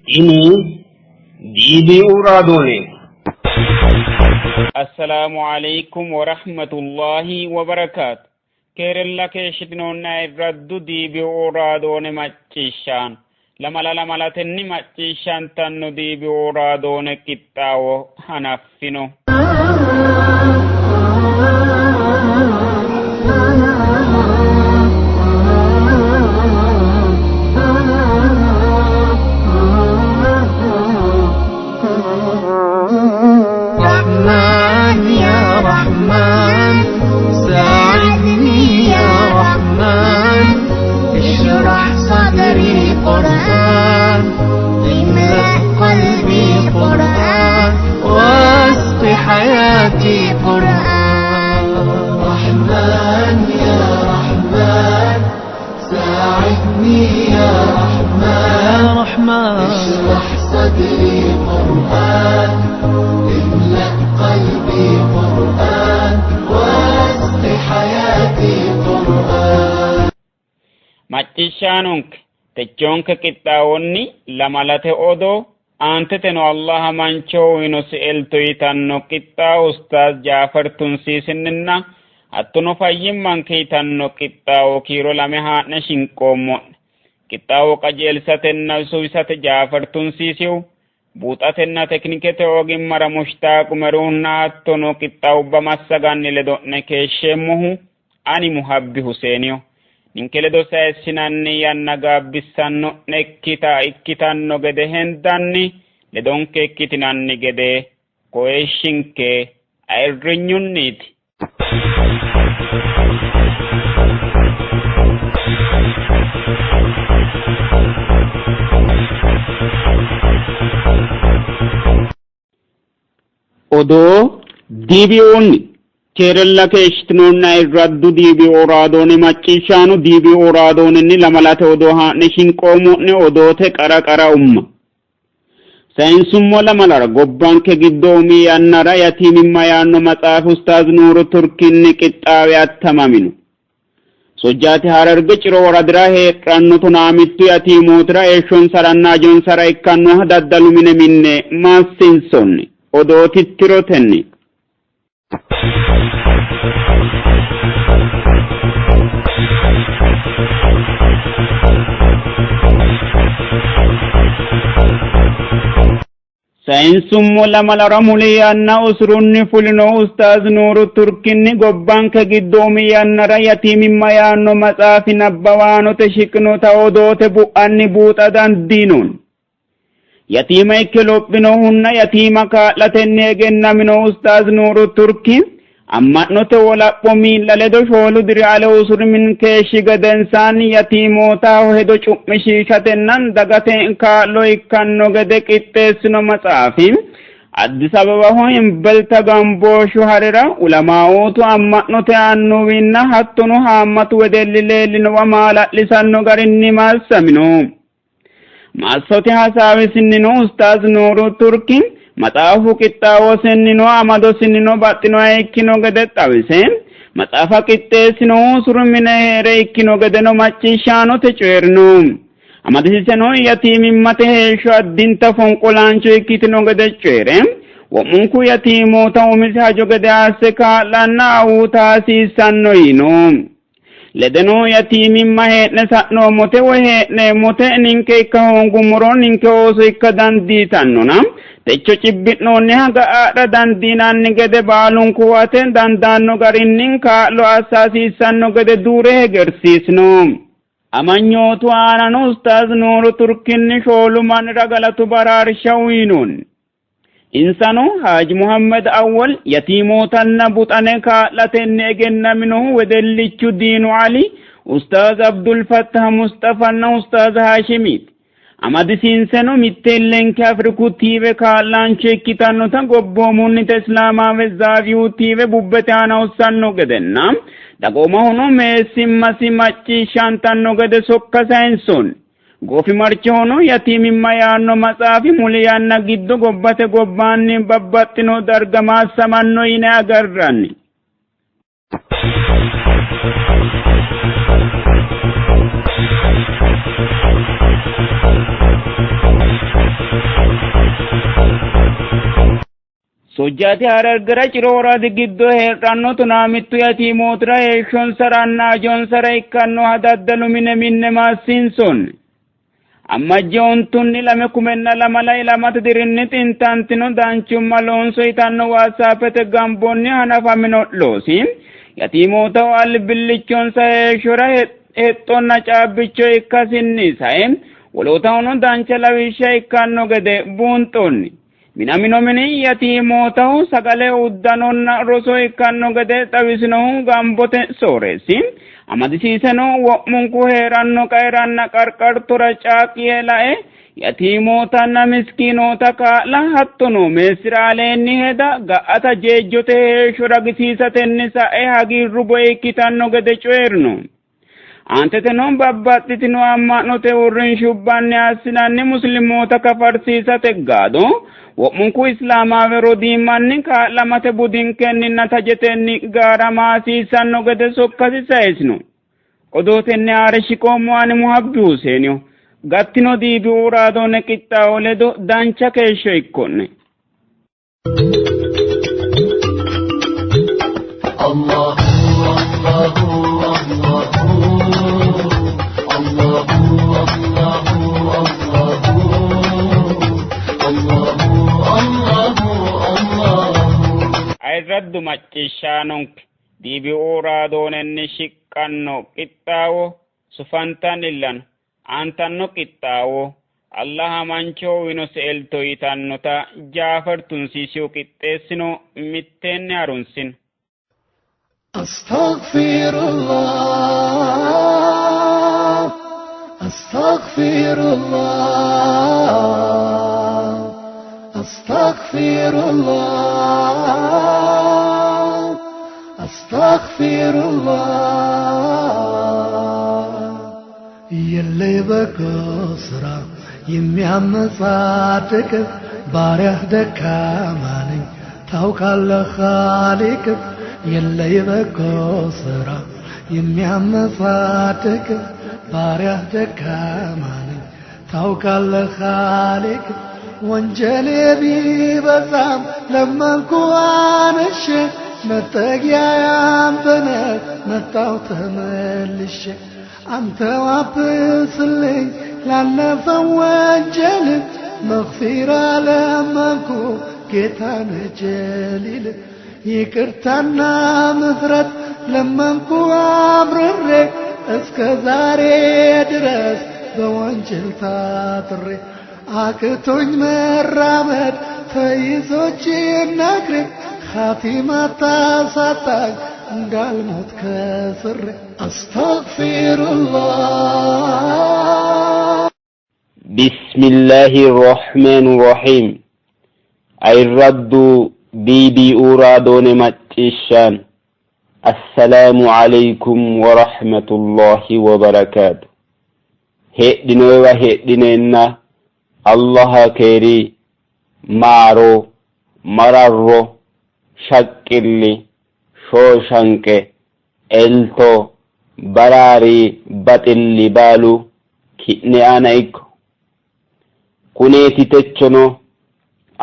Tini DBU raadooneeti. Assalaamu alaikum wa rahmatullahi wa barakaatu. Keerella keeshshitinoonni ayirraddu DBU raadoone macciishshaan. Lamala lamalatenni macciishshantanno DBU raadoone qixxaawo hanaffino. رحمن يا رحمن ساعدني يا رحمن اشرح صدري قرآن املأ قلبي قرآن واسق حياتي قرآن رحمن يا رحمن ساعدني يا رحمن رحمن اشرح صدري قرآن املأ قلبي قرآن واسق حياتي قرآن Macciishshaanonke techoonke qixxaawonni lamalate odoo aanteteno Allaha mancho uyinosi elto yitanno qixxaawo Ustaaz Jaafar Tunsiisinninna hattono fayyimmanke yitanno qixxaawo kiiro lame haa'ne shinqoommo'ne. Qixxaawo qajeelsatenna suwisate Jaafar Tunsiisihu buuxatenna teknikete ogimmara Mushtaaq Umeruhunna hattono qixxaawubba massaganni ledo'ne keeshsheemmohu ani Muhabbi Huseeniho. Ninke ledo sayissinanni yanna gaabbissanno'nekkita ikkitanno gede hendanni ledonke ikkitinanni gede koyishshinke ayirrinyunniiti. Odoo DBOnni keerella keeshshitinoonni ayirraddu DBO raadoone macciishshaano DBO raadooninni lamalate odoo haa'ne shinqoomo'ne odoote qara qara umma. Sayinsummo lamalara gobbanke giddo umi yannara yatiimimma yaanno maxaafi Ustaaz Nuuru Turkinni qixxaawe attamamino. Soojjaati Harerge Ciro woradira heedhanno tonaamittu yatiimootira heeshshonsaranna hajonsara ikkannoha daddalu mine minne maassiinsoonni. Odoo tittirotenni. Sayinsummo lamalara muli yanna usurunni fulino Ustaaz Nuuru Turkinni gobbanke giddo umi yannara yatiimimma yaanno maxaafi nabbawaanote shiqinota odoote bu'anni buuxa dandiinoonni. Yatiima ikke lophinohunna yatiima kaa'latenni egennamino Ustaaz Nuuru Turki amma'note wolapho miilla ledo 4 diri ale usuri mini keeshshi gedensaanni yatiimootaho hedo cu'mishiishatenna dagate kaa'lo ikkanno gede qixxeessino maxaafi Addis Ababaho Imbelta gambooshshu harira ulamaootu amma'note annuwinna hattono haammatu wedelli leellinowa maala'lisanno garinni maassamino. Maassote hasaawisinnino Ustaaz Nuuru Turki maxaafu qixxaawosinnino amadosinnino baxxinoha ikkino gede xawise, maxaafa qixxeessinohu usuru mine hee're ikkino gedeno macciishshaanote coyi'rino. Amadisiiseno yatiimimmate heeshsho addinta fonqolaancho ikkitino gede coyi're, wo'munku yatiimoota umisi hajo gede asse kaa'lanna awuuta hasiissanno yiino. Ledeno yatiimimma hee'ne sa'noommote woy hee'neemmote ninke ikka hoongummoro ninke ooso ikka dandiitannona techo cibbi'noonniha ga'a adha dandiinanni gede baalunku huwate dandaanno garinni kaa'lo assa hasiissanno gede duure hegersiisino. Amanyootu aanano Ustaaz Nuuru Turkinni 4 mannira galatu baraarsha uyinoonni. Insano Haaji Muhammad Awwal yatiimootanna buxane kaa'latenni egennaminohu wedellichu Diinu Ali, Ustaaz Abdul Fattah Musxafanna Ustaaz Haashimiiti. Amadisiinseno mitte illenke Afriku tiive kaa'laancho ikkitannota gobboomunnita Islaamaawe Zaaviyu tiive bubbete aana hossanno gedenna dagoomahono meessimmasi macciishshantanno gede sokka sayinsoonni. Goofimarchohono yatiimimma yaanno maxaafi muli yanna giddo gobbate gobbaanni babbaxxino darga maassamanno yine agarranni. Soojjaati Harargera Ciro woradi giddo heedhanno 13 yatiimootira heeshshonsaranna ajonsara ikkannoha daddalu mine minne maassiinsoonni. Ammajje 12 2020 ilamate dirinni xintantino danchumma loonso yitanno waatsaapete gambonni hanafamino loosi yatiimootaho albillichonsa heeshshora hexxonna caabbicho ikkasinni sae wolootahono dancha lawishsha ikkanno gede buunxoonni. Minamino mini yatiimootaho sagale uddanonna roso ikkanno gede xawisinohu gambote sooreessi amadisiiseno wo'munku hee'ranno qaeranna qarqartora caaqqi yee lae yatiimootanna miskiinoota kaa'la hattono meessira aleenni heda ga'ata jeejjote heeshsho ragisiisatenni sa'e hagiirru bue ikkitanno gede coyi'rino. Aanteteno babbaxxitino amma'note uurrinshubbanni assinanni muslimoota kafarsiisate gaado wo'munku islaamaawe rodiimmanni kaa'lamate budinkenninna tajetenni gaarama hasiissanno gede sokkasi sayisino. Odootenni haare shiqoommo ani Muhabbi Huseeniho. Gattino diibi raadoone qixxaawo ledo dancha keeshsho ikko'ne. Ayirraddu macciishshaanonke DBO raadoonenni shiqqanno qixxaawo sufantannillano aantanno qixxaawo Allaha mancho uyinosi elto yitannota Jaafer Tunsiisihu qixxeessino mitteenni harunsino. أستغفر الله أستغفر الله أستغفر الله أستغفر الله يلي በጎ ስራ የሚያመጻድቅ ባሪያህ ደካማ ነኝ ታውቃለህ ኻሊቅ የለይ በጎ ስራ የሚያመጻድቅ ባሪያህ ደካማ ነኝ ታውቃለህ ኻሊቅ ወንጀሌ ቢበዛም ለመንኩ አንሼ መጠጊያ ያንተነህ መጣሁ ተመልሼ አንተ አብስልኝ ላለፈው ወንጀል መግፊራ ለመንኩ ጌታን ጀሊል ይቅርታና ምህረት ለመንኩ አምርሬ እስከ ዛሬ ድረስ በወንጀል ታጥሬ አቅቶኝ መራመድ ተይዞ እጄና እግሬ ኻቲማ ታሳጣኝ እንዳልሞት ከስሬ አስተግፊሩላህ። بسم الله الرحمن الرحيم ayirraddu BBO raadoone macciishshaan assalaamu alaykum wa rahmatullahi wa barakaatu. Heedhinoyiwa heedhineenna Allaha keeri maaro mararro shaqqilli shooshanqe elto baraari baxilli baalu ki'ne aana ikko. Kuneeti techono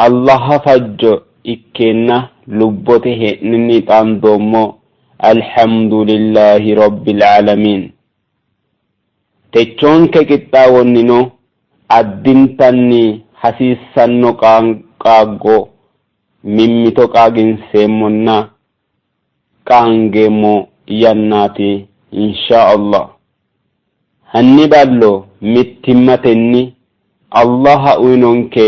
Allaha fajjo ikkeenna lubbote hee'ninni xaandoommo alhamdulillahi rabbil aalamiin. Techoonke qixxaawonnino addintanni hasiissanno qaaggo mimmito qaaginseemmonna qaangeemmo yannaati insha Allah. Hanni ballo mittimmatenni Allaha uyinonke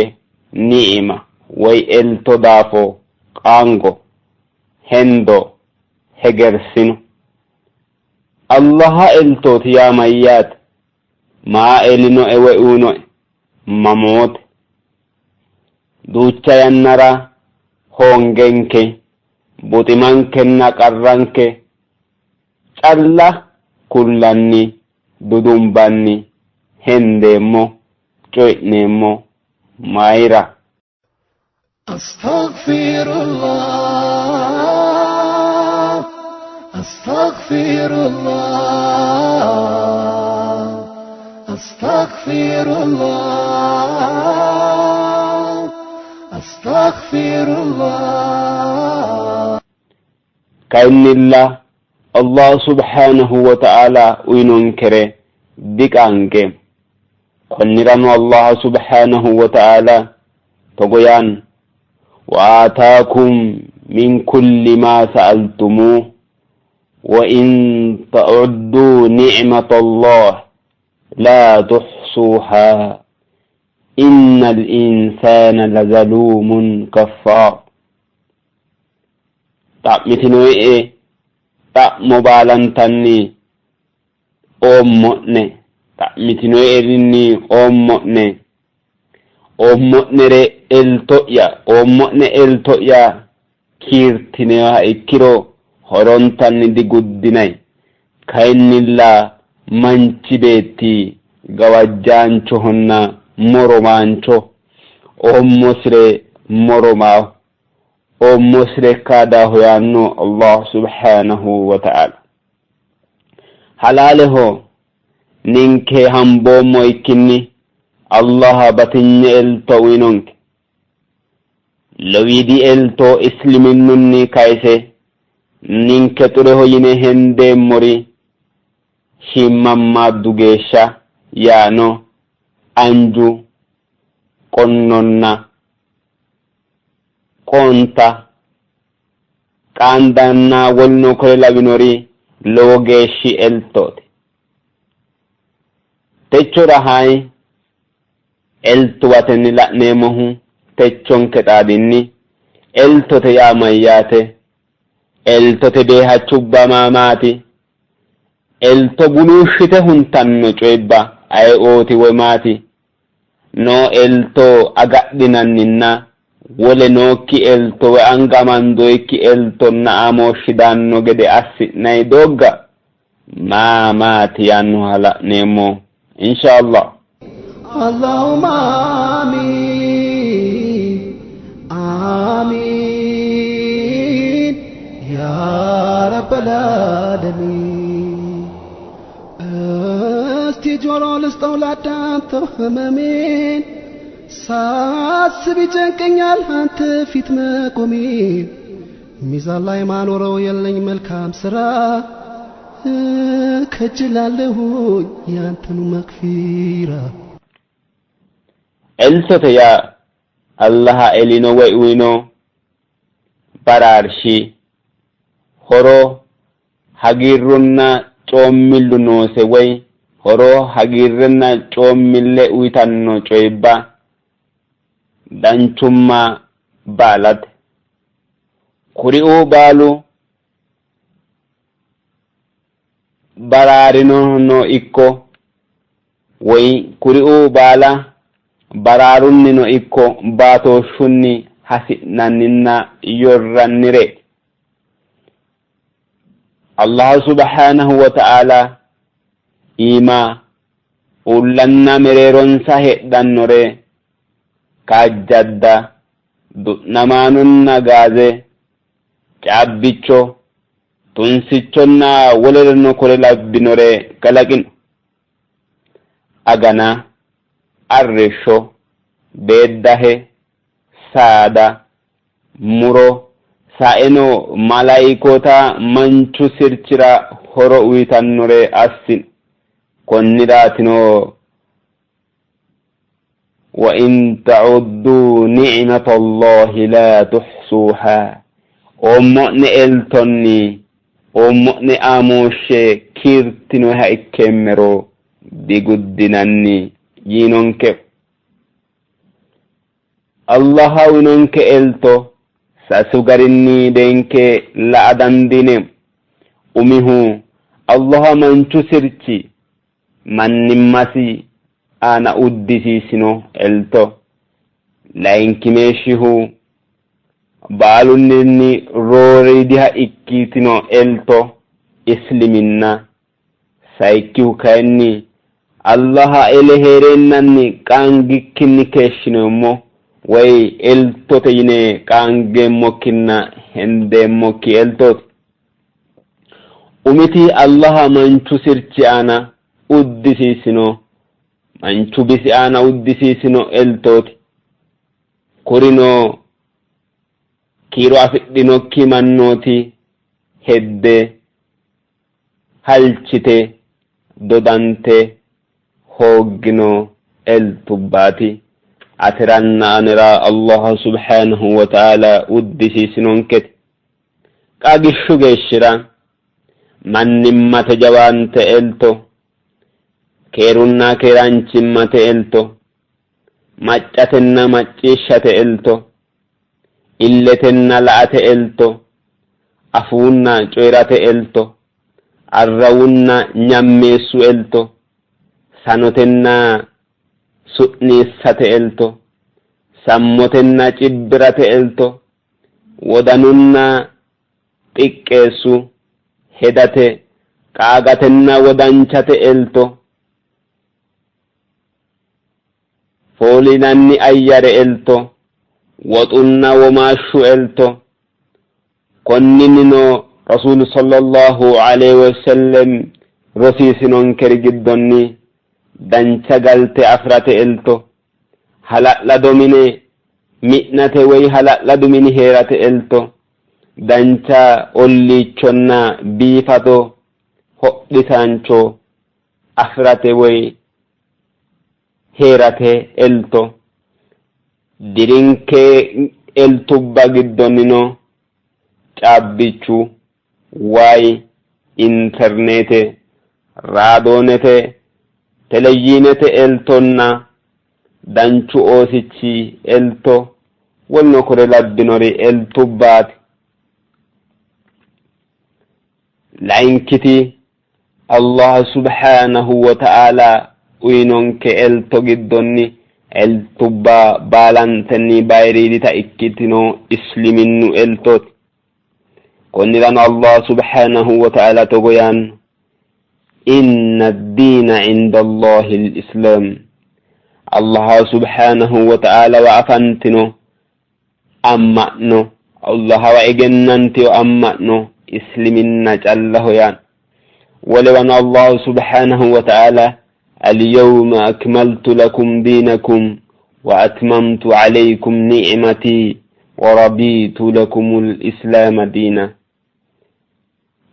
ni'ima woy elto daafo qaango hendo hegersino. Allaha eltooti yaa mayyaate? Maa elinoe woy uyinoe? Mamoote? Duucha yannara hoongenke buximankenna qarranke calla kullanni dudumbanni hendeemmo coyi'neemmo mayira? أستغفر الله أستغفر الله أستغفر الله. አስተግፊሩላህ። Kayinnilla Allah subhanahu wa ta'ala uyinonkere diqaange. Konnirano Allah subhanahu wa ta'ala togo yaanno: wa aataakum min kulli ma sa'altumuuh wa in ta'udduu ni'matallahi laa tuhsuuhaa innal insaana lazaluumun kaffaar. Xa'mitinoe xa'mo baalantanni oommo'ne, xa'mitinoerinni oommo'ne, oommo'nere elto'ya, oommo'ne elto'ya kiirtinoha ikkiro horontanni diguddinay. Kayinnilla manchi beetti gawajjaanchohonna moromaancho, oommosire moromaaho, oommosire kaadaaho yaanno Allah subhanahu wa ta'ala. Halaaleho ninke hamboommo ikkinni Allah batinye elto uyinonke. Lowiidi elto isliminnunni kayise ninke xureho yine hendeemmori shiimmammaaddu geeshsha yaano anju, qonnonna qoonta, qaandanna woluno kore lawinori lowo geeshshi eltooti. Techora hayi eltuwatenni la'neemmohu techonke xaadinni eltote yaa mayyaate? Eltote beehachubba maa maati? Elto buluushshite huntanno coyibba ayeooti woy maati? Noo elto agadhinanninna wole nookki elto woy anga amandoyikki eltonna aamooshshi daanno gede assi'nanni doogga maa maati yaannoha la'neemmo inshallah. አላሁመ አሚን አሚን ያ ረበል ዓለሚን። እስቲ ጆሮ ልስጠው ላዳምጠው ህመሜን፣ ሳስብ ይጨንቀኛል አንተ ፊት መቆሜን። ሚዛን ላይ ማኖረው የለኝ መልካም ስራ፣ ከጅላለሁኝ ያንተኑ መግፊራ። Eltote yaa Allaha elino woy uyino baraarshi horo hagiirrunna coommillu noose woy horo hagiirrenna coommille uyitanno coyibba danchumma baalate. Kuriuu baalu baraarinono ikko woy kuriuu baala baraarunnino ikko baatooshshunni hasi'nanninna yorrannireeti. Allah subhanahu wa ta'ala iima uullanna mereeronsa heedhannore kaajjadda du'namaanonna gaaze, caabbicho, tunsichonna wolereno kore labbinore kalaqino. Agana, arrishsho, beeddahe, saada, muro, saeno malaa'ikoota manchu sirchira horo uyitannore assino. Konniraatino wa in ta'udduu ni'matallahi laa tuhsuuhaa, oommo'ne eltonni oommo'ne aamooshshe kiirtinoha ikkeemmero diguddinanni yiinonke. Allaha uyinonke elto sasu garinni beenke la'a dandiineemmo. Umihu Allaha manchu sirchi mannimmasi aana uddisiisino elto. Layinkimeeshshihu baalunninni rooriidiha ikkitino elto isliminna. Sayikkihu kayinni Allaha ele hee'reennanni qaangikkinni keeshshinoommo woy eltote yine qaangeemmokkinna hendeemmokki eltooti. Umiti Allaha manchu sirchi aana uddisiisino, manchu bisi aana uddisiisino eltooti. Kurino Kiiro afidhinokki mannooti hedde, halchite, dodante hooggino eltubbaati. Ateranna anera Allah subhanahu wa ta'ala uddisiisinonkete. Qaagishshu geeshshira mannimmate jawaante elto, keerunna keeraanchimmate elto, maccatenna macciishshate elto, illetenna la''ate elto, afuunna coyi'rate elto, arrawunna nyammeessu elto, sanotenna su'niissate elto, sammotenna cibbi'rate elto, wodanunna xiqqeessu, hedate, qaagatenna wodanchate elto, Foolinanni ayyare elto, woxunna womaashshu elto. Konninnino Rasuulu sallallahu aleyhi wosellem rosiisinonkeri giddonni dancha galte afi'rate elto, hala'lado mine mi'nate woy hala'ladu mini hee'rate elto, dancha olliichonna biifado hodhisaancho afi'rate woy hee'rate elto, dirinke eltubba giddonnino caabbichu, wayi, interneete, raadoonete, televizhiinete eltonna danchu oosichi elto woluno kore labbinori eltubbaati. Layinkiti Allah subhanahu wa ta'ala uyinonke elto giddonni eltubba baalantenni bayiriidita ikkitino isliminnu eltooti. Konnirano Allah subhanahu wa ta'ala togo yaanno: Inna ad-diina inda Allahi al-Islam. Allah subhanahu wa ta'ala wa afantino amma'no, Allahawa egennantino amma'no isliminna callaho yaanno. Wolewano Allahu subhanahu wa ta'ala al-yawma akmaltu lakum diinakum wa atmamtu alaykum ni'mati wa raditu lakumul islaama diina.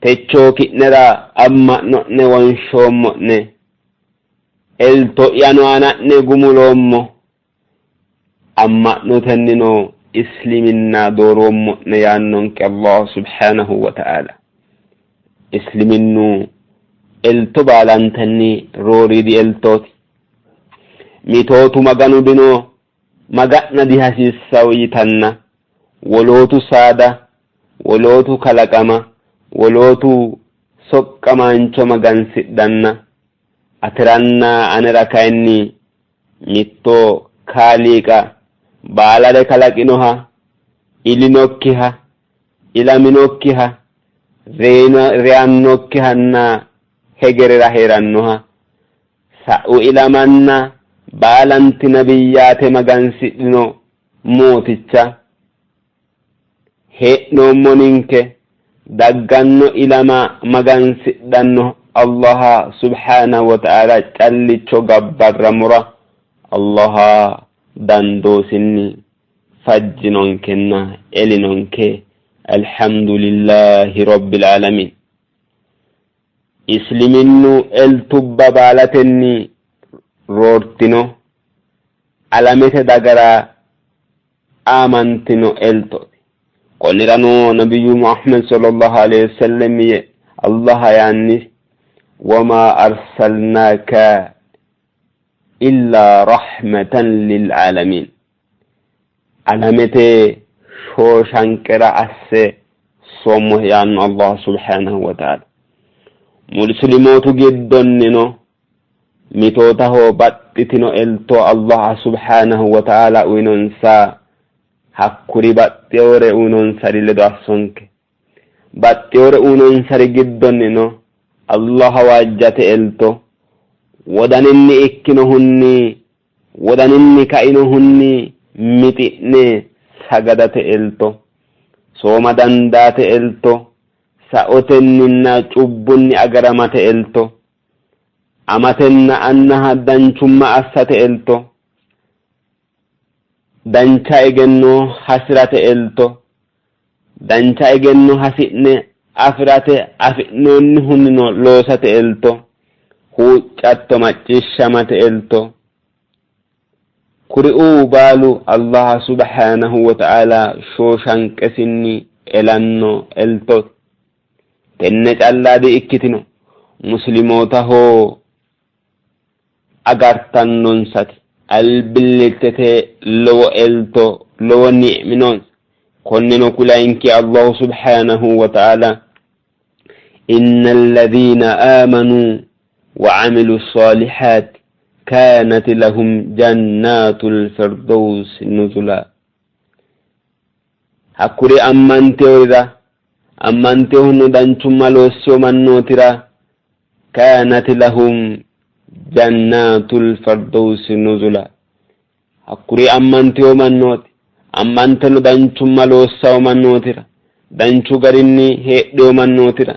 Techo ki'nera amma'no'ne wonshoommo'ne, elto'yano aana'ne gumuloommo, amma'notennino isliminna dooroommo'ne yaannonke Allah subhanahu wa ta'ala. Isliminnu elto baalantenni rooriidi eltooti. Mitootu Maganu dino, maga'na dihasiissawo yitanna, wolootu saada, wolootu kalaqama, wolootu soqqamaancho magansidhanna, ateranna anera kayinni mitto Kaaliiqa baalare kalaqinoha, ilinokkiha, ilaminokkiha, reyannokkihanna hegerera hee'rannoha, sa'u ilamanna baalanti nabiyyaate magansidhino Mooticha, hee'noommo ninke dagganno ilama magansidhanno Allaha subhaanahu wa ta'aala callicho gabbarramora Allaha dandoosinni fajjinonkenna elinonke. Alhamdulillahi Rabbil Aalamiin. Isliminnu eltubba baalatenni roortino alamete dagara aamantino eltooti. Konnirano Nabiyyu Muhammad sallallahu alayhi wasallam ye Allaha yaanni wama arsalnaaka illa rahmatan lil alamin. Alamete shooshanqera asse soommohe yaanno Allah subhanahu wa ta'ala. Muslimootu giddonnino mitootaho baxxitino elto Allah subhanahu wa ta'ala uyinonsa, hakkuri baxxewore uyinonsari ledo assonke. Baxxewore uyinonsari giddonnino Allah waajjate elto wodaninni ikkinohunni wodaninni kainohunni mixi'ne sagadate elto, sooma dandaate elto, saotenninna cubbunni agaramate elto, amatenna annaha danchumma assate elto, dancha egenno hasi'rate elto, Dancha egenno hasi'ne afi'rate afi'noonnihunnino loosate elto, huuccatto macciishshamate elto, kuriuu baalu Allah subhanahu wa ta'ala shooshanqesinni elanno eltooti. Tenne calla di''ikkitino, Muslimootaho agartannonsati albillittete lowo elto, lowo ni'mi noonsa. Konneno kulayinke Allahu subhanahu wa ta'ala إن الذين آمنوا وعملوا الصالحات كانت لهم جنات الفردوس نزلا Hakkuri ammanteworira ammantehuno danchumma loossino mannootira kaanat lahum jannatul firdausi nuzula Hakkuri ammantewo mannooti ammanteno danchumma loossawo mannootira danchu garinni heedhewo mannootira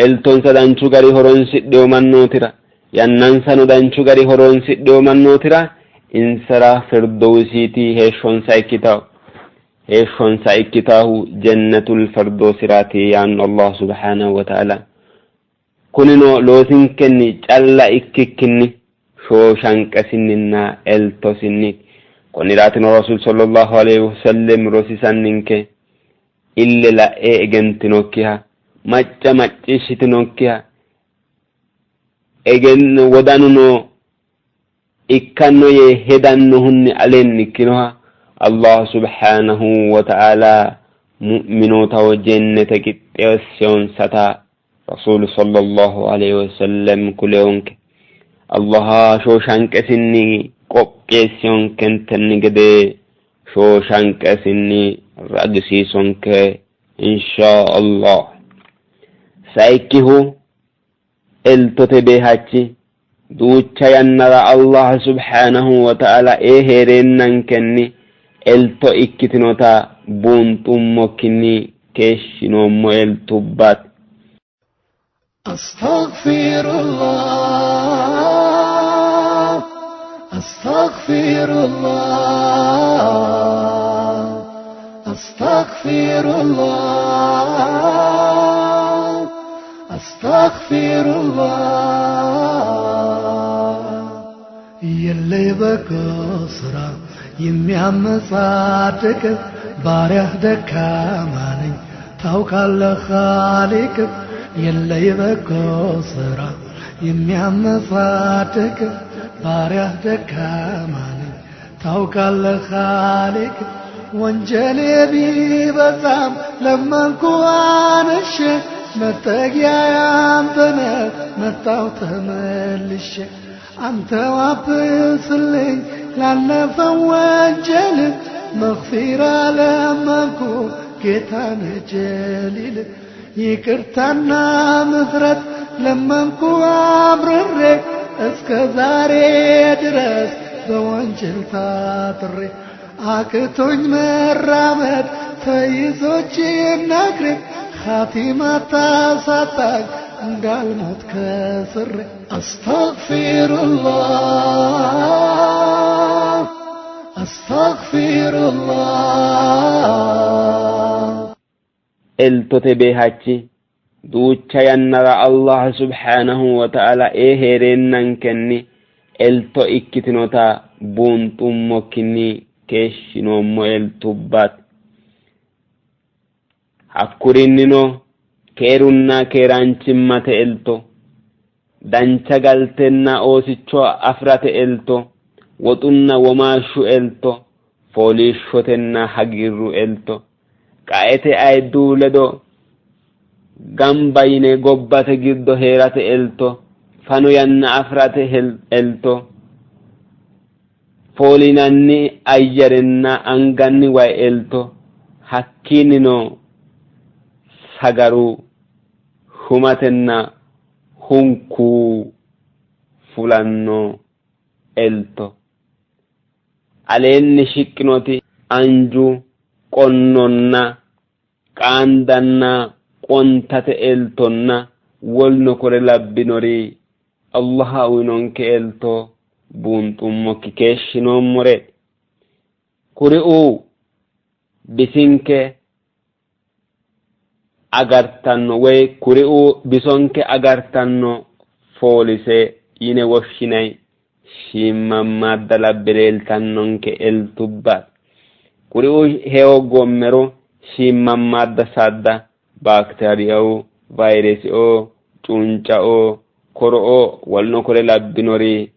eltonsa danchu gari horonsidhewo mannootira yannansano danchu gari horonsidhewo mannootira insara firdowsiiti heeshshonsa ikkitawo heeshshonsa ikkitahu jannatul firdoosiraati yaanno Allah subhanahu wa ta'ala. Kunino loosinkenni calla ikkikkinni shooshanqesinninna eltosinni. Konniraatino Rasuul sallallahu alayhi wasallam rosiisanninke ille la'e egentinokkiha, macca macciishshitinokkiha, egen wodanuno ikkanno yee hedannohunni aleenni ikkinoha Allah subhanahu wa ta'ala mu'minootaho jennete qixxeessewonsata Rasuulu sallallahu alayhi wasallam kulewonke. Allah shooshanqesinni qoqqeessewonkentenni gede shooshanqesinni ragisiisonke insha Allah. Sayikkihu eltote beehachi duucha yannara Allah subhanahu wa ta'ala ee hee'reennankenni elto ikkitinota buunxummokkinni keeshshinoommo eltubbaati. أستغفر الله أستغفر الله أستغفر الله أستغفر الله يلي በጎ ስራ የሚያመጻድቅ ባሪያህ ደካማ ነኝ ታውቃለህ ኻሊቅ። የለይ በጎ ስራ የሚያመጻድቅ ባሪያህ ደካማ ነኝ ታውቃለህ ኻሊቅ። ወንጀሌ ቢበዛም ለመንኩ አንሼ መጠጊያ ያንተነህ መጣሁ ተመልሼ። አንተ ዋብስልኝ ላለፈው ወንጀል መግፊራ ለመንኩ ጌታን ጀሊል። ይቅርታና ምህረት ለመንኩ አምርሬ እስከ ዛሬ ድረስ በወንጀል ታጥሬ አቅቶኝ መራመድ ተይዞች ነግሬ ኻቲማ ታሳጣኝ እንዳልሞት ከስሬ። አስተግፊሩላህ አስተግፊሩላህ። Eltote beehachi duucha yannara Allah subhanahu wa ta'ala ee hee'reennankenni elto ikkitinota buunxummokkinni keeshshinoommo eltubbaati. Hakkurinnino keerunna keeraanchimmate elto, dancha galtenna oosicho afi'rate elto, woxunna womaashshu elto, fooliishshotenna hagiirru elto, qaete ayidduu ledo gamba yine gobbate giddo hee'rate elto, fano yanna afi'rate elto, foolinanni ayyarenna anganni wayi elto, hakkiinnino sagaru shumatenna hunkuu fulanno elto. Aleenni shiqqinoti anju qonnonna qaandanna qontate eltonna wolno kore labbinori Allah uyinonke elto buunxummokki keeshshinoommore. Kuriuu bisinke agartanno woy kuriuu bisonke agartanno foolise yine woshshinay shiimmammaadda labbe leeltannonke eltubba. Kuriuu heewogoommero shiimmammaadda saadda baakteeriyaoo, vayireseoo, cuuncaoo, koro'oo woluno kore labbinori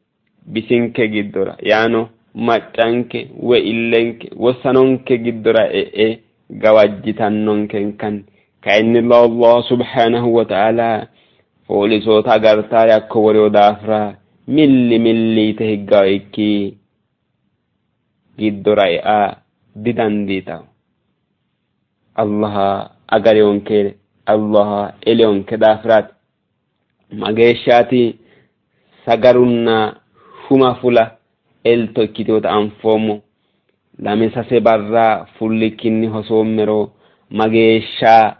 bisinke giddora yaano maccanke woy illenke woy sanonke giddora e'e gawajjitannonkenkanni. Kayinnilla Allah subhanahu wa ta'ala foolisoota agartaari hakko worewo daafira milli milli yite higgawo ikki giddora ea didandiitawo. Allaha agareyonke Allaha eleyonke daafiraati. Mageeshshaati sagarunna shuma fula elto ikkiteota anfoommo. Lame sase barra fullikkinni hosoommero mageeshsha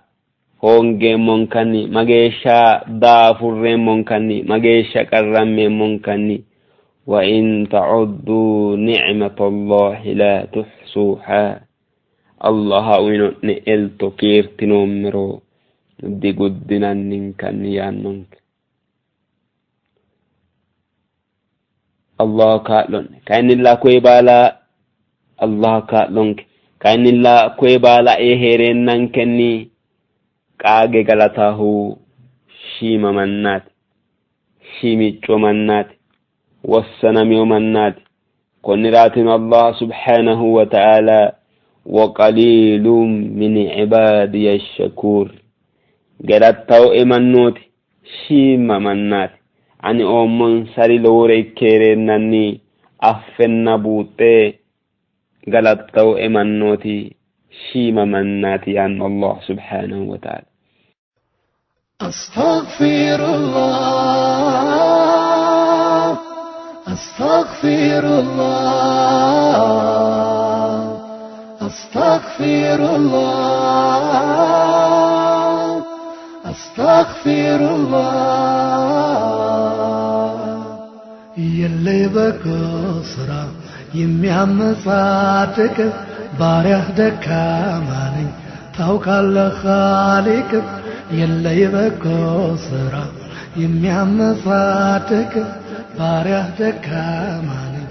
hoongeemmonkanni, mageeshsha daafurreemmonkanni, mageeshsha qarrammeemmonkanni. Wa in ta'uddu ni'matallahi la tuhsuha. Allaha uyino'ne elto kiirtinoommero diguddinanninkanni yaannonke. Allah kaa'lo'ne. Kayinnilla koye baala Allah kaa'lonke. Kayinnilla koye baala ee hee'reennankenni qaage galatahu shiima mannaati. Shiimicco mannaati. Wossanamiyo mannaati. Konniraatino Allah subhanahu wa ta'ala wa qaliilun min ibaadiya shakuur. Galattaoe mannooti shiima mannaati. Ani oommonsari lowore ikke hee'reennanni affenna buuxxe galattaoe mannooti shiima mannaati yaanno Allah subhanahu wa ta'ala. أستغفر الله أستغفر الله أستغفر الله أستغفر الله يلي በኮስራ የሚያመጻድቅ ባሪያህ ደካማ ነኝ ታውቃለህ ኻሊቅ የለይ በጎ ስራ የሚያመጻድቅ ባሪያህ ደካማ ነኝ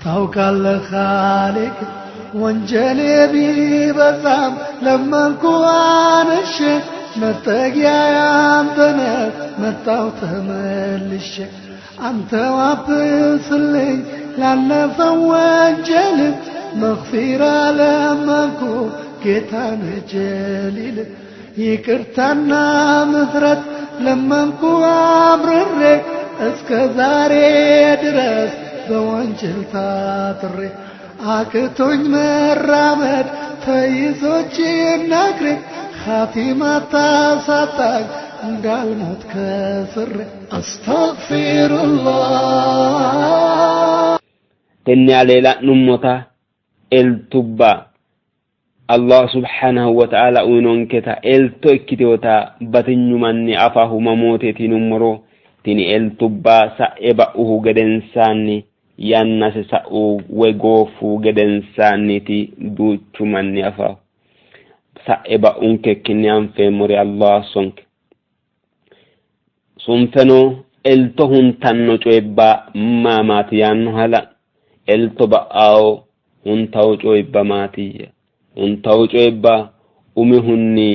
ታውቃለህ ኻሊቅ ወንጀሌ ቢበዛም ለመንኩ አንሼ መጠጊያ ያንተነህ መጣሁ ተመልሼ አንተ ዋብስልኝ ላለፈው ወንጀል መግፊራ ለመንኩ ጌታን ጀሊል ይቅርታና ምህረት ለመንኩ አምርሬ እስከ ዛሬ ድረስ በወንጀል ታጥሬ አቅቶኝ መራመድ ተይዞች ናግሬ ኻቲማ ታሳጣኝ እንዳልሞት ከስሬ አስተግፊሩላህ Tenne alee la'nummota eltubba Allah subhanahu wa ta'ala uyinonketa elto ikkiteota batinyu manni afahu mamooteeti yinummoro tini eltubba sa'e ba'uhu gedensaanni yannase sa'u woy gooffu gedensaanniiti duuchu manni afahu. Sa'e ba'unkekkinni anfeemmore Allah assonke. Sunfeno elto huntanno coyibba maa maati yaannoha la'no. Elto ba'awo huntawo coyibba maatiyya? Huntawo coyibba umihunni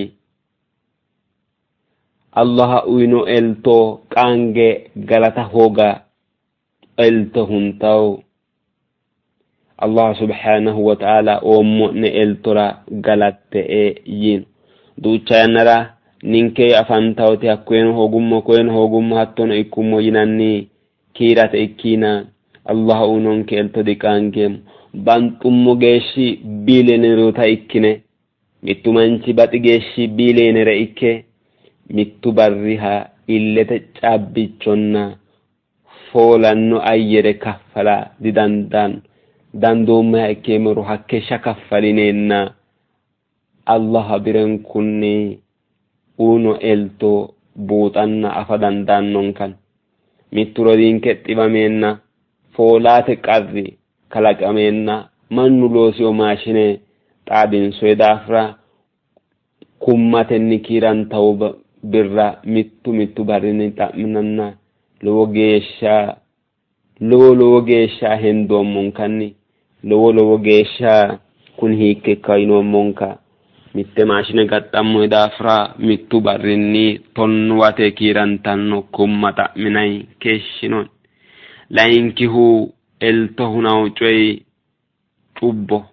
Allaha uyino elto qaange galata hooga elto huntawo. Allah subhanahu wa ta'ala oommo'ne eltora galatte''e yiino. Duucha yannara ninke afantawote hakkoyeno hoogummo koyeno hoogummo hattono ikkummo yinanni kiirate ikkiina Allah uyinonke elto diqaangeemmo. Banxummo geeshshi biileeneroota ikkine mittu manchi baxi geeshshi biileenere ikke mittu barriha illete caabbichonna foolanno ayyere kaffala didandaanno. Dandoommoha ikkeemmoro hakkeeshsha kaffalineenna Allah birenkunni uyino elto buuxanna afa dandaannonkanni. Mittu rodiinke xiwameenna foolaate qarri kalaqameenna mannu loosiyo maashine xaadinsoyi daafira Kummatenni kiirantawo birra mittu mittu barrinni xa'minanna lowo geeshsha lowo lowo geeshsha hendoommonkanni lowo lowo geeshsha kuni hiikke ikka yinoommonka. Mitte maashine gaxxammoyi daafira mittu barrinni tonnuwate kiirantanno kumma xa'minayi keeshshinoonni. Layinkihu elto hunawo coyi cubbo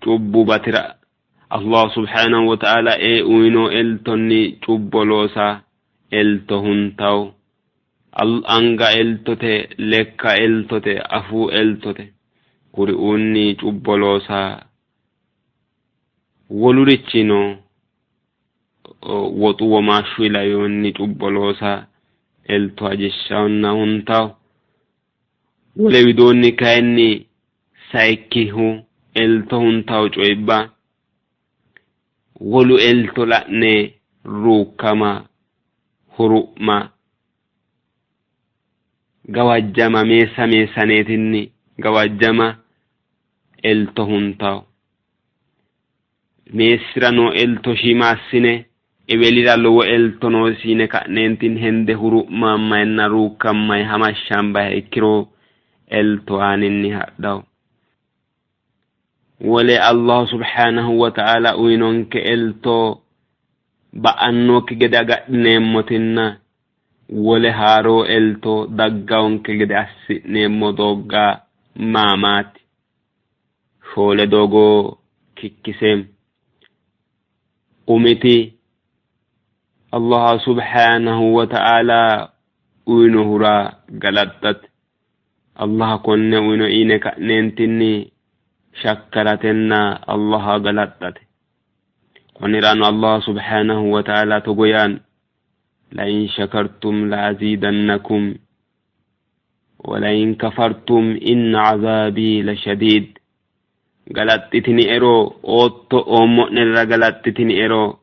cubbu batira Allah subhanahu wa ta'ala ee uyino eltonni cubbo loosa elto huntawo. Anga eltote, lekka eltote, afuu eltote. Kuriuunni cubbo loosa wolurichino woxu womaashshu lainohunni cubbo loosa elto ajishshawonna huntawo. Wole widoonni kayinni sayikkihu elto huntawo coyibba wolu elto la'ne ruukkama, huru'ma, gawajjama meessa meessaneetinni gawajjama elto huntawo. Meessira noo elto shiima assine ewelira lowo elto noosi yine ka'neentinni hende huru'mammayinna ruukkammayi hamashshambayiha ikkiro elto aaninni hadhawo. Wole Allah subhanahu wa ta'ala uyinonke elto ba'annokki gede agadhineemmotinna wole haaroo elto daggawonke gede assi'neemmo doogga maamaati? Shoole doogo kikkiseemmo. Umiti Allah subhanahu wa ta'ala uyinohura galaxxate. Allah konne uyino yine ka'neentinni shakkaratenna Allah galaxxate. Konnirano Allah subhanahu wa ta'ala togo yaanno: lain shakartum la azidannakum wa lain kafartum inna azabi la shadid. Galaxxitiniero ootto oommo'nerira galaxxitiniero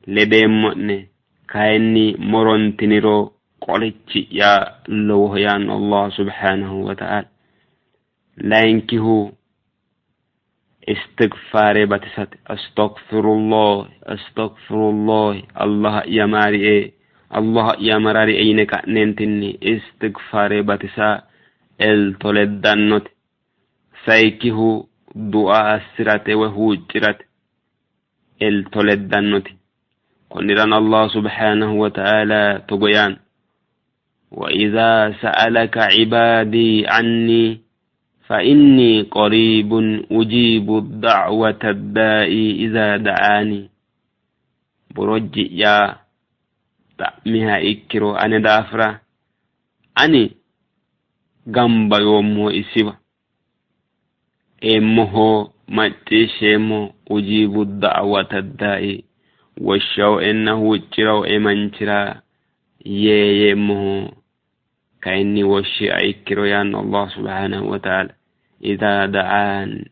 ledeemmo'ne, kayinni morontiniro qorichi'ya lowoho yaanno Allah subhanahu wa ta'ala. Layinkihu istigfaare batisate. Astaghfirullah, astaghfirullah, Allaha'ya maarie, Allaha'ya mararie yine ka'neentinni istigfaare batisa elto leddannote. Sayikkihu du'a assirate woy huuccirate elto leddannote. Konnirano Allah subhanahu wa ta'ala togo yaanno: wa idha sa'alaka ibadi anni fa inni qaribun ujibu da'wata da'i idha da'ani. Borojji'ya xa'miha ikkiro ane daafira ani gamba yoommoho isiwa eemmoho macciishsheemmo. Ujibu da'wata da'i woshshawoenna huuccirawoe manchira yee yeemmoho, kayinni woshshiha ikkiro yaanno Allah subhanahu wa ta'ala. Idha da'an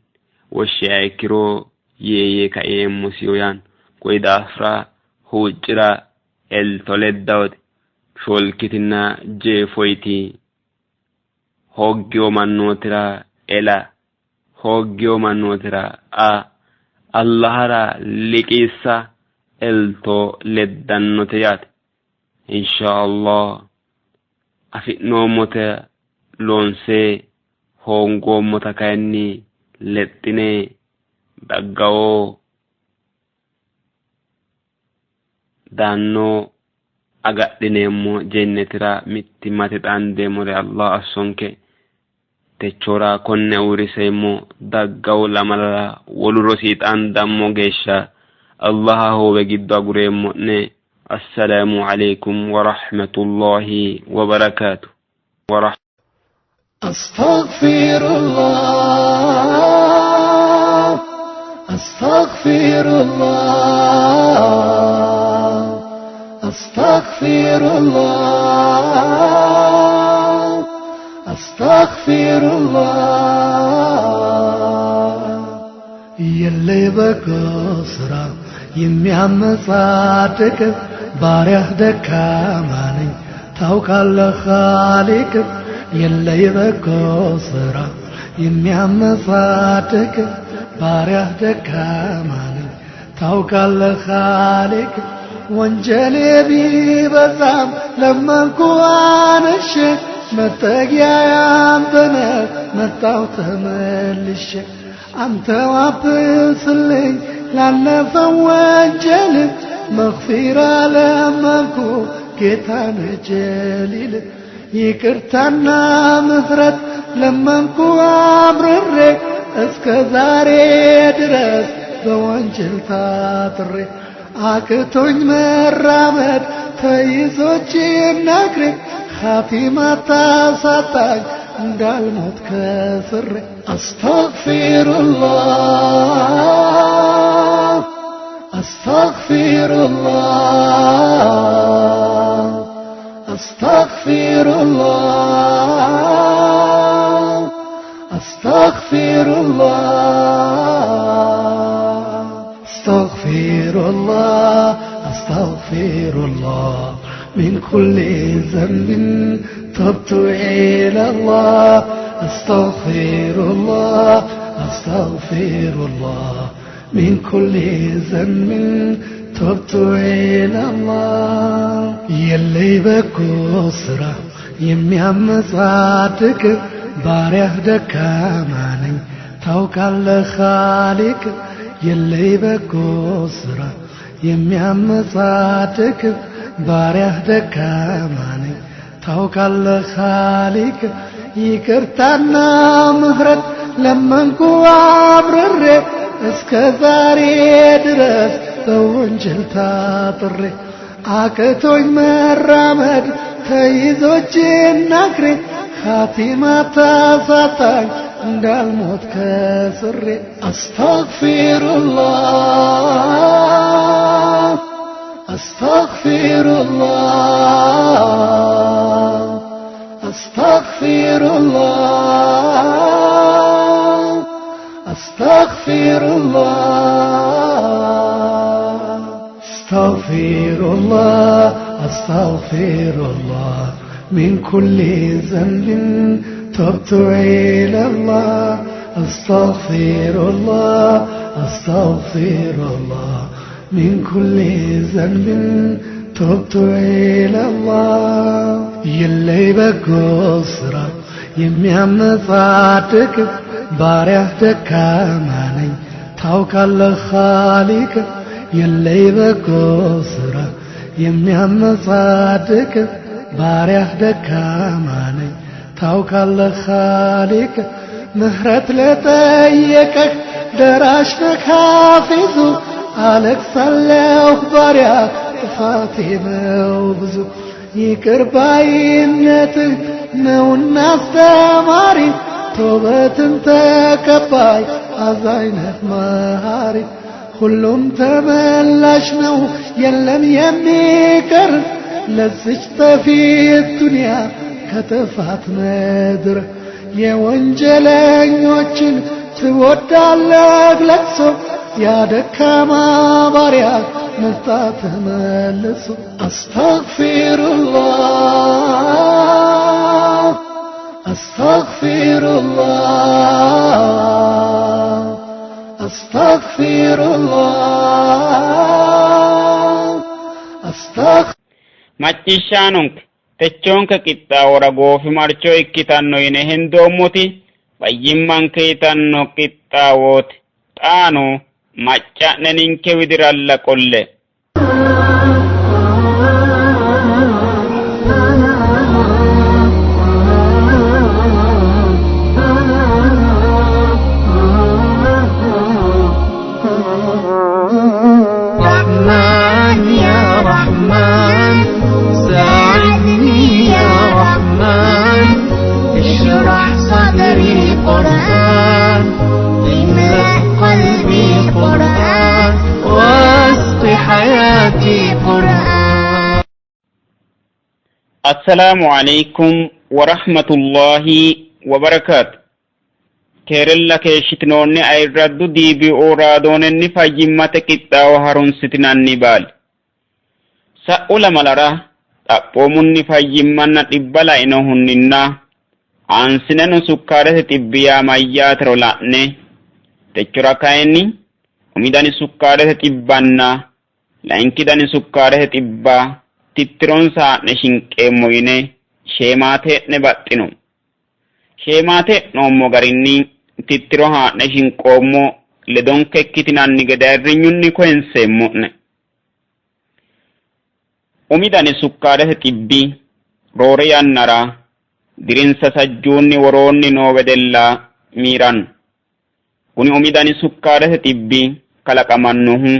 woshshiha ikkiro yee yee kaeemmosiho yaanno. Koyi daafira huuccira elto leddawote. Shoolkitinna jeefoyti hooggiyo mannootira ela, hooggiyo mannootira a Allahara liqiissa elto leddannote yaate. Insha Allah afi'noommota loonse hoongoommota kayinni lexxine daggawo daanno agadhineemmo jennetira mittimmate xaandeemmore Allah assonke. Techora konne uurriseemmo daggawo lamalara wolu rosi xaandammo geeshsha Allaha hoowe giddo agureemmo'ne. Assalaamu alaykum wa rahmatullahi wa barakatuh. Astaghfirullah, astaghfirullah, astaghfirullah, astaghfirullah. የለይ በጎ ስራ የሚያመጻድቅ ባሪያህ ደካማ ነኝ ታውቃለህ ኻሊቅ። የለይ በጎ ስራ የሚያመጻድቅ ባሪያህ ደካማ ነኝ ታውቃለህ ኻሊቅ ወንጀሌ ቢበዛም ለመንኩ አንሼ መጠጊያ ያንተነህ መጣሁ ተመልሼ አንተ አብስልኝ ላለፈው ወንጀል መግፊራ ለመንኩ ጌታን ጀሊል ይቅርታና ምህረት ለመንኩ አምርሬ እስከ ዛሬ ድረስ በወንጀል ታጥሬ አቅቶኝ መራመድ ተይዞች ነግሬ ኻቲማ ታሳጣኝ እንዳልሞት ከስሬ አስተግፊሩላህ አስተግፊሩላህ አስተግፊሩላህ አስተግፊሩላህ አስተግፊሩላህ አስተግፊሩላህ من كل ذنب تبت إلى الله أستغفر الله أستغفر الله من كل ذنب تبت إلى الله يلي بكسرة የሚያመጻድቅ ባሪያህ ደካማ ነኝ ታውቃለህ ኻሊቅ የለይ በጎ ስራ የሚያመጻድቅ ባሪያህ ደካማ ነኝ ታውቃለህ ኻሊቅ ይቅርታና ምህረት ለመንኩ አምርሬ እስከ ዛሬ ድረስ በወንጀል ታጥሬ አቅቶኝ መራመድ ተይዞች ናግሬ ኻቲማ ታሳጣኝ እንዳልሞት ከስሬ አስተግፊሩላህ አስተግፊሩላህ አስተግፊሩላህ አስተግፊሩላህ አስተግፊሩላህ አስተግፊሩላህ من كل ذنب تبت إلى الله أستغفر الله أستغفر الله من كل ذنب تبت إلى الله يلي بقصرة የሚያመጻድቅ ባሪያህ ደካማ ነኝ ታውቃለህ ኻሊቅ የለይ በጎ ስራ የሚያመጻድቅ ባሪያህ ደካማ ነኝ ታውቃለህ ኻሊቅ ምህረት ለጠየቀህ ደራሽ ነህ ሐፊዙ አለቅሳለሁ ባሪያ ጥፋቴ ነው ብዙ ይቅር ባይነትህ ነውና አስተማሪ ተውበትን ተቀባይ አዛኝ ነህ መሃሪ ሁሉም ተመላሽ ነው የለም የሚቀር ለዚች ጠፊት ዱንያ ከጥፋት ምድር የወንጀለኞችን ትወዳለህ ለቅሶ ያደካማ ባሪያ መጣ ተመልሶ አስተግፊሩላህ አስተግፊሩላህ አስተግፊሩላህ አስተግ Macciishshaanonke techoonke qixxaawora goofimarcho ikkitanno yine hendoommoti fayyimmanke yitanno qixxaawooti. Xaano macca'ne ninke widiralla qolle. رحمن يا رحمن ساعدني يا رحمن اشرح صدري قرآن املأ قلبي قرآن واسق حياتي قرآن Assalaamu alaikum warahmatullahi wabarakaatu. Keerella keeshshitinoonni ayirraddu DBO raadoonenni fayyimmate qixxaawo harunsitinanni baali. Sa'u lamalara xaphoomunni fayyimmanna dhibba lainohunninna aansineno sukkaarete xibbi yaa mayyaatero la'ne techora kayinni Umi dani sukkaarete xibbanna layinki dani sukkaarete xibba tittironsa haa'ne shinqeemmo yine sheemaate'ne baxxino. Sheemaate e'noommo garinni tittiro haa'ne shinqoommo ledonke ikkitinanni gede ayirrinyunni koyinseemmo'ne. Umi dani sukkaarete xibbi roore yannara dirinsa sajjuunni woroonni noo wedella miiranno. Kuni umi dani sukkaarete xibbi kalaqamannohu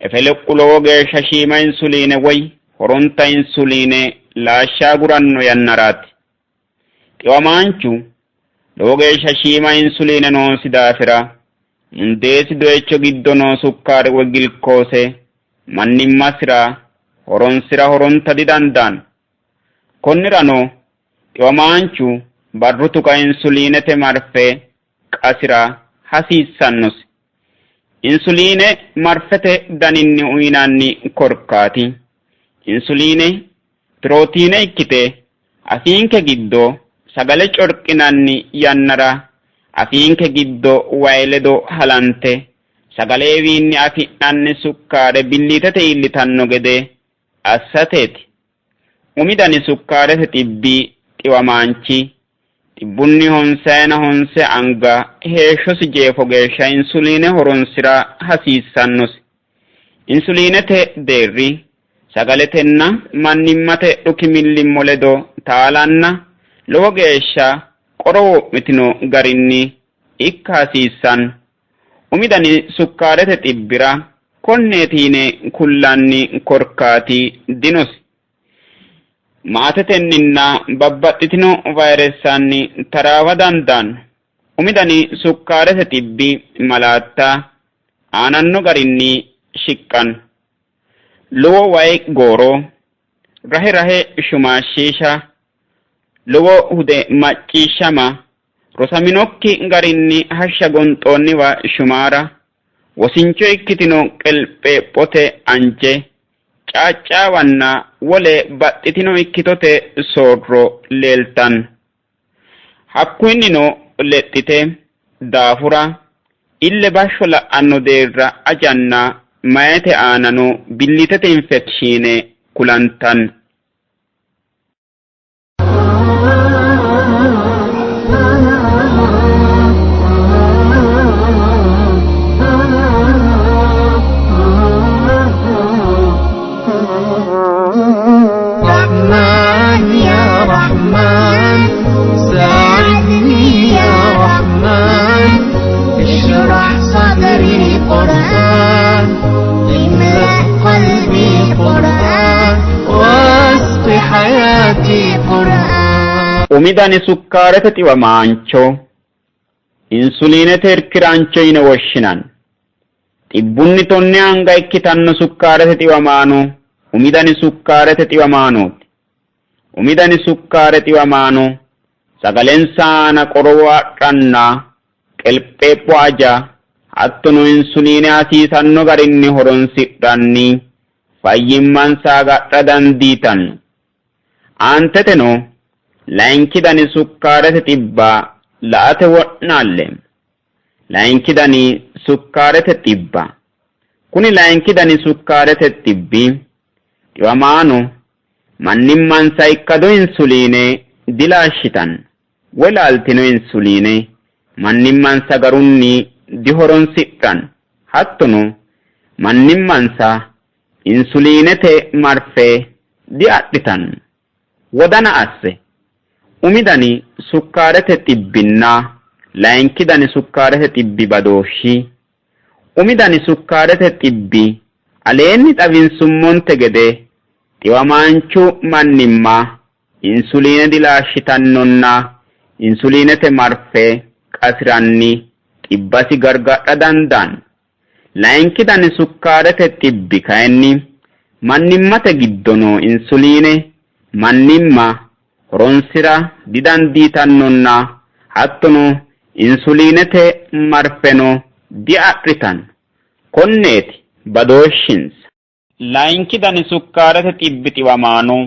efeleqqu lowo geeshsha shiima insuliine woy horonta insuliine laashsha aguranno yannaraati. Xiwamaanchu lowo geeshsha shiima insuliine noosi daafira mundeesi doyicho giddo noo sukkaare woy gilkoose mannimmasira horonsira horonta didandaanno. Konnirano xiwamaanchu barru tuqa insuliinete marfe qasira hasiissannosi. Insuliine marfete daninni uyinanni korkaati insuliine pirootiine ikkite afiinke giddo sagale corqinanni yannara afiinke giddo wayi ledo halante sagalewiinni afi'nanni sukkaare billiitete iillitanno gede assateeti. Umi dani sukkaarete xibbi xiwamaanchi xibbunni honsayina honse anga heeshshosi jeefo geeshsha insuliine horonsira hasiissannosi. Insuliinete deerri sagaletenna mannimmate dhuki millimmo ledo taalanna lowo geeshsha qoro wo'mitino garinni ikka hasiissanno. Umi dani sukkaarete xibbira konneeti yine kullanni korkaati dinosi. Maatetenninna babbaxxitino vayiressanni taraawa dandaanno. Umi dani sukkaarete xibbi malaatta aananno garinni shiqqanno. Lowo wayi gooro, rahe rahe shumaashshiisha, lowo hude macciishshama, rosaminokki garinni hashsha gonxoonniwa shumaara, wosincho ikkitino qelpheephote anje, caaccaawanna wole baxxitino ikkitote soorro leeltanno. Hakkuyinnino lexxite daafura, ille bashsho la'anno deerra ajanna mayete aanano billiitete infekishiine kulantanno. رحمن يا رحمن ساعدني يا رحمن اشرح صدري قرآن املأ قلبي قرآن واسق حياتي قرآن Umi dani sukkaarete xiwamaancho insuliinete irkiraancho yine woshshinanni. Xibbunni tonne anga ikkitanno sukkaarete xiwamaano umi dani sukkaarete xiwamaanooti. Umi dani sukkaare xiwamaano sagalensa aana qorowo adhanna qelpheepho aja hattono insuliine hasiisanno garinni horonsidhanni fayyimmansa agadha dandiitanno. Aanteteno layinki dani sukkaarete xibba la''ate wo'naalleemmo. Layinki dani sukkaarete xibba. Kuni layinki dani sukkaarete xibbi xiwamaano mannimmansa ikkado insuliine dilaashshitanno woy laaltino insuliine mannimmansa garunni dihoronsidhanno hattono mannimmansa insuliinete marfe diadhitanno. Wodana asse. Umi dani sukkaarete xibbinna layinki dani sukkaarete xibbi badooshshi umi dani sukkaarete xibbi aleenni xawinsummonte gede xiwamaanchu mannimma insuliine dilaashshitannonna insuliinete marfe qasiranni xibbasi gargadha dandaanno. Layinki dani sukkaarete xibbi kayinni mannimmate giddo noo insuliine mannimma horonsira didandiitannonna hattono insuliinete marfeno diadhitanno. Konneeti badooshshinsa. Layinki dani sukkaarete xibbi xiwamaano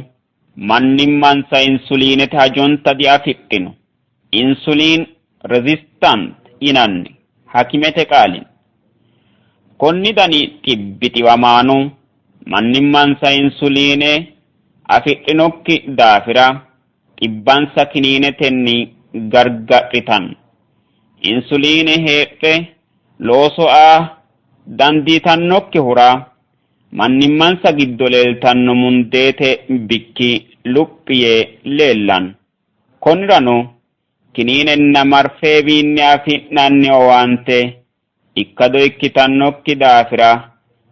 mannimmansa insuliinete hajonta diafidhino. Insuliin resistant yinanni hakimete qaalin. Konni dani xibbi xiwamaano mannimmansa insuliine afidhinokki daafira xibbansa kiniinetenni gargadhitanno. Insuliine heedhe looso aa dandiitannokkihura mannimmansa giddo leeltanno mundeete bikki luphi yee leellanno. Konnirano kiniinenna marfeewiinni afi'nanni owaante ikkado ikkitannokki daafira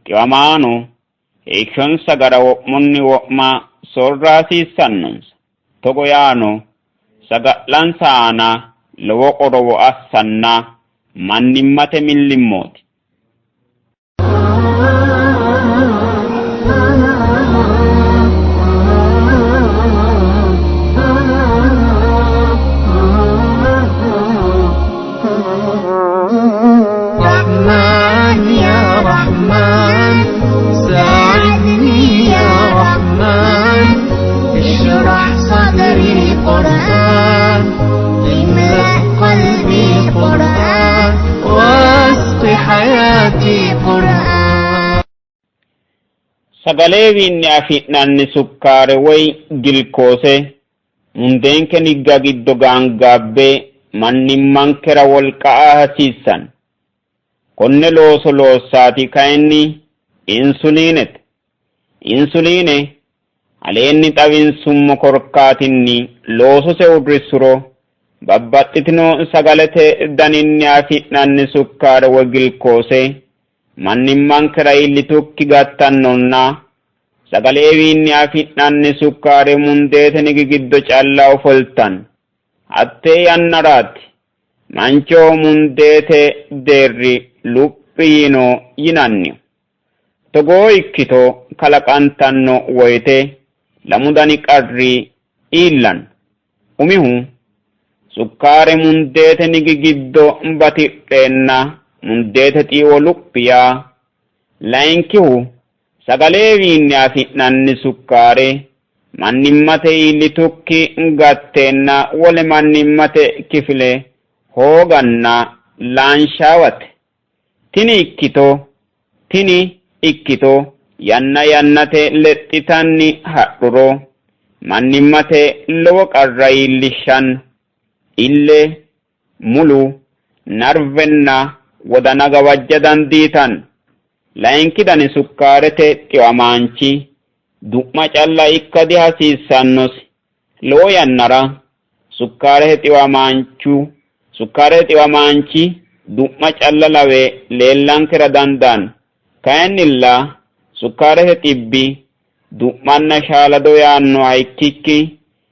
xiwamaano heeshshonsa gara wo'munni wo'ma soorra hasiissannonsa. Togo yaano saga'lansa aana lowo qorowo assanna mannimmate millimmooti. رحمن يا رحمن ساعدني يا رحمن اشرح صدري قرآن املأ قلبي قرآن واسق حياتي قرآن Sagalewiinni afi'nanni sukkaare woy gilkoose mundeenke nigga giddo gaangaabbe mannimmankera wolqa aa hasiissanno. Konne looso loossaati kayinni insuliinete. Insuliine aleenni xawinsummo korkaatinni loosose uurrissuro babbaxxitino sagalete daninni afi'nanni sukkaare woy gilkoose mannimmankera iillitukki gattannonna sagaleewiinni afi'nanni sukkaare mundeete nigi giddo calla ofoltanno. Hattee yannaraati manchoho mundeete deerri luphi yiino yinannihu. Togoo ikkito kalaqantanno woyte lamu dani qarri iillanno. Umihu sukkaare mundeete nigi giddo batidheenna mundeete xiiwo luphi yaa, layinkihu sagaleewiinni afi'nanni sukkaare mannimmate iillitukki gatteenna wole mannimmate kifile hooganna laanshaawate. Tini ikkito tini ikkito yanna yannate lexxitanni hadhuro mannimmate lowo qarra iillishshanno. Ille, mulu, narvenna wodana gawajja dandiitanno. Layinki dani sukkaarete xiwamaanchi du'ma calla ikka dihasiissannosi. Lowo yannara sukkaarete xiwamaanchu sukkaarete xiwamaanchi du'ma calla lawe leellankera dandaanno. Kayinnilla sukkaarete xibbi du'manna shaalado yaannoha ikkikki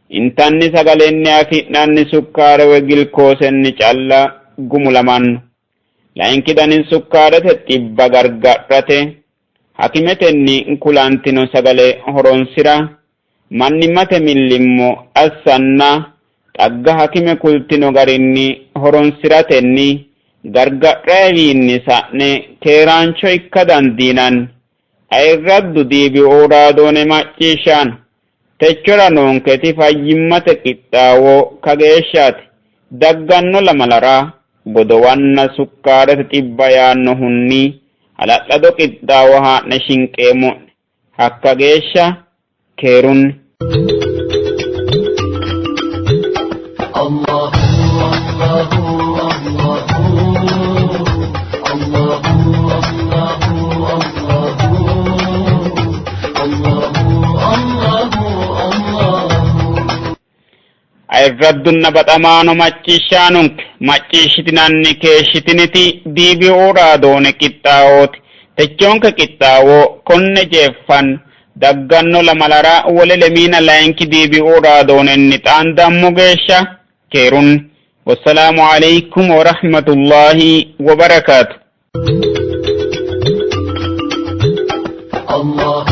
intanni sagalenni afi'nanni sukkaare woy gilkoosenni calla gumulamanno. Layinki dani sukkaarete xibba gargadhate hakimetenni kulantino sagale horonsira, mannimmate millimmo assanna xagga hakime kultino garinni horonsiratenni gargadhayiwiinni sa'ne keeraancho ikka dandiinanni. Ayirraddu DBO raadoone macciishshaano techora noonketi fayyimmate qixxaawo kageeshshaati. Dagganno lamalara godowanna sukkaarete xibba yaannohunni hala'lado qixxaawo haa'ne shinqeemmo'ne. Hakka geeshsha keerunni. الله الله الله الله الله الله الله Ayirraddunna baxamaano macciishshaanonke macciishshitinanni keeshshitiniti DBO raadoone qixxaawooti. Techoonke qixxaawo konne jeeffanno. Dagganno lamalara wole lemiina layinki DBO raadoonenni xaandammo geeshsha keerunni. Wassalaamu alaikum wa rahmatullahi wa barakaatu. الله